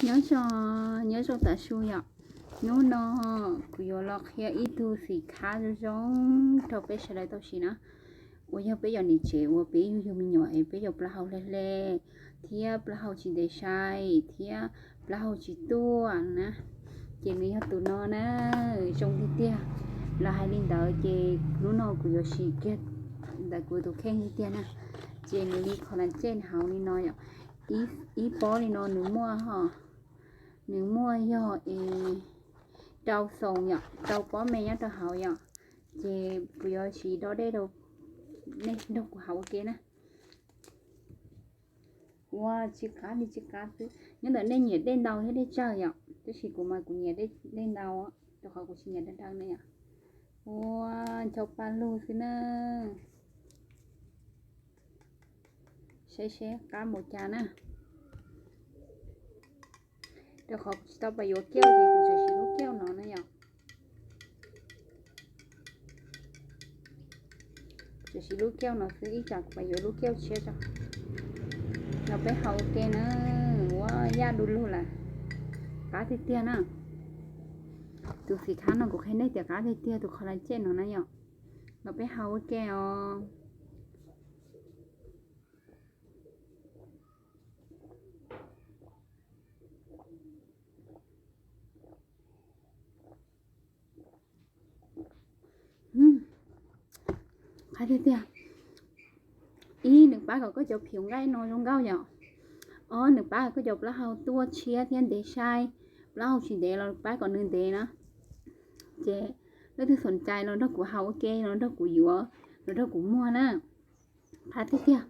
Nyob zoo, nyob zoo tav su yom. Hnub no kuv yuav los qhia ib tug xim khab zoo zoo rau peb sawv daws tau siv na. Uas yog peb yog niam tsev uas peb yug yug me nyuam es peb yuav plaub hau hle hle, thiab plaub hau tsis ntev sai, thiab plaub hau tsis tuaj na, ces nws yog tus no na. Zoo tiag tiag. Los hais li ntawd ces hnub no kuv yuav siv kiag ntawm kuv tus kheej tiag tiag na. Ces nws li collagen hauv li no yom. Ib pob li no nws muaj, nws muaj yog rau xoos yom, rau pob me nyob rau hauv yom. Ces kuv yuav siv dob dej rau nej nrog kuv haus ua ke na. Ua tsis qab li tsis qab xwb, nyob ntawm nej nyiam dej ntau thiab dej tsawg yom, tab sis kuv mas kuv nyiam dej ntau, rau qhov kuv tsis nyiam daj daj ne yom. Ua ncho pa lug xwb na. Saib seb qab npaum cas na. Rau qhov kuv tsis tau pais yuav kiauj ces kuv tsuas siv lub kiauj no na yom. Tsuas siv lub kiauj no xwb, ib tsam kuv pais yuav lub kiauj tshiab tso. Los peb haus ua ke na. Ua yaj du lug lawm. Qab tiag tiag na. Tus xim khab no kuv qhia nej tias qab tiag tiag, tus collagen no na yom. Los peb haus ua ke os. Qab tiag tiag. Ib, nws pab kom koj cov phiv nqaij no zoo nkauj yom. Ob, nws pab koj cov plaub hau tuaj tshiab thiab ntev sai. Plaub hau tsis ntev los pab kom nws ntev na. Ces leej twg xom cai los nrog kuv haus ua ke, los nrog kuv yuav, los nrog kuv muag na. Qab tiag tiag.